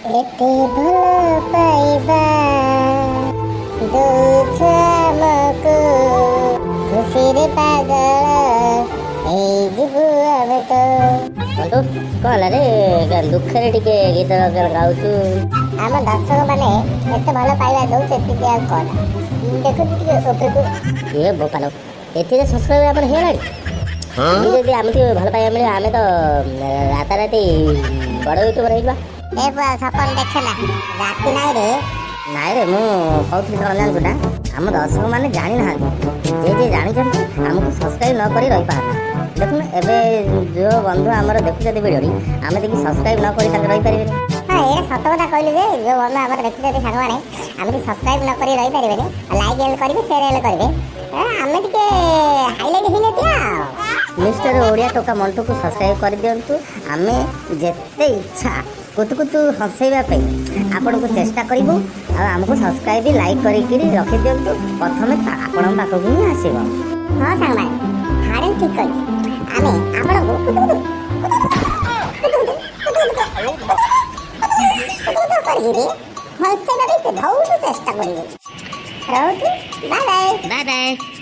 ଏତେ ଭଲ ପାଇବା ଦଉଛ ଆମକୁ, ଖୁସିରେ ପାଗଳ ହେଇଯିବୁ ଆମେ ତ। ମଣ୍ଟୁ, କଣ ହେଲା ରେ? ଦୁଃଖରେ ଟିକେ ଗୀତ ଗାଉଛୁ? ଆମ ଦର୍ଶକ ମାନେ ଏତେ ଭଲ ପାଇବା ଦଉଛନ୍ତି ଯେ ଆଉ କଣ। ଦେଖନ୍ତୁ ଟିକେ ଉପରକୁ। ଏ ବୋପାଲୋ, ଏଥିରେ ସବସ୍କ୍ରାଇବ୍ ଆମର ହେଇଗଲାଣି। ଏମିତି ଯଦି ଆମକୁ ଭଲ ପାଇବା ମିଳିବ, ଆମେ ତ ରାତାରାତି ବଡ଼ ୟୁଟ୍ୟୁବର ହେଇଯିବା। ଏ ପୁଅ, ସପନ ଦେଖେ ନା, ରାତି ନାଇଁ ରେ। ନାଇଁ ରେ, ମୁଁ କହୁଥିଲି କଣ ଜାଣିଛୁ ନା, ଆମ ଦର୍ଶକ ମାନେ ଜାଣିନାହାନ୍ତି। ଯିଏ ଯିଏ ଜାଣିଛନ୍ତି, ଆମକୁ ସବସ୍କ୍ରାଇବ୍ ନ କରି ରହିପାରୁନା। ଦେଖୁନ, ଏବେ ଯେଉଁ ବନ୍ଧୁ ଆମର ଦେଖୁଛନ୍ତି ଭିଡ଼ିଓଟି, ଆମେ ଦେଖି ସବସ୍କ୍ରାଇବ୍ ନ କରି ତାଙ୍କେ ରହିପାରିବେନି। ହଁ, ଏଇଟା ସତ କଥା କହିଲୁ ଯେ ଯୋଉ ବନ୍ଧୁ ଆମର ଦେଖୁଛନ୍ତି ସାଙ୍ଗମାନେ, ଆମେ ସବସ୍କ୍ରାଇବ୍ ନ କରି ରହିପାରିବେନି। ଲାଇକ୍ ହେଲେ କରିବେ, ସେୟାର ହେଲେ କରିବେ। ଆମେ ଟିକେ ହାଇଲାଇଟ୍ ହେଇନଥିବା ଆଉ। ମିଷ୍ଟର ଓଡ଼ିଆ ଟୋକା ମଣ୍ଟୁକୁ ସବସ୍କ୍ରାଇବ୍ କରିଦିଅନ୍ତୁ। ଆମେ ଯେତେ ଇଚ୍ଛା କୁତୁ କୁତୁ ହସେଇବା ପାଇଁ ଆପଣଙ୍କୁ ଚେଷ୍ଟା କରିବୁ। ଆଉ ଆମକୁ ସବସ୍କ୍ରାଇବ୍, ଲାଇକ୍ କରିକିରି ରଖିଦିଅନ୍ତୁ। ପ୍ରଥମେ ଆପଣଙ୍କ ପାଖକୁ ହିଁ ଆସିବ। ହଁ ସାଙ୍ଗମାନେ, ହାରେନ୍ ଠିକ୍ କହିଛି। ଆମେ ଆପଣଙ୍କୁ କୁତୁ କୁତୁ କୁତୁ କୁତୁ କୁତୁ କୁତୁ କରିକିରି ହସେଇବା ପାଇଁ ବହୁତ ଚେଷ୍ଟା କରିବୁ। ରହୁଛୁ, ବାଏ ବାଏ। Bye bye.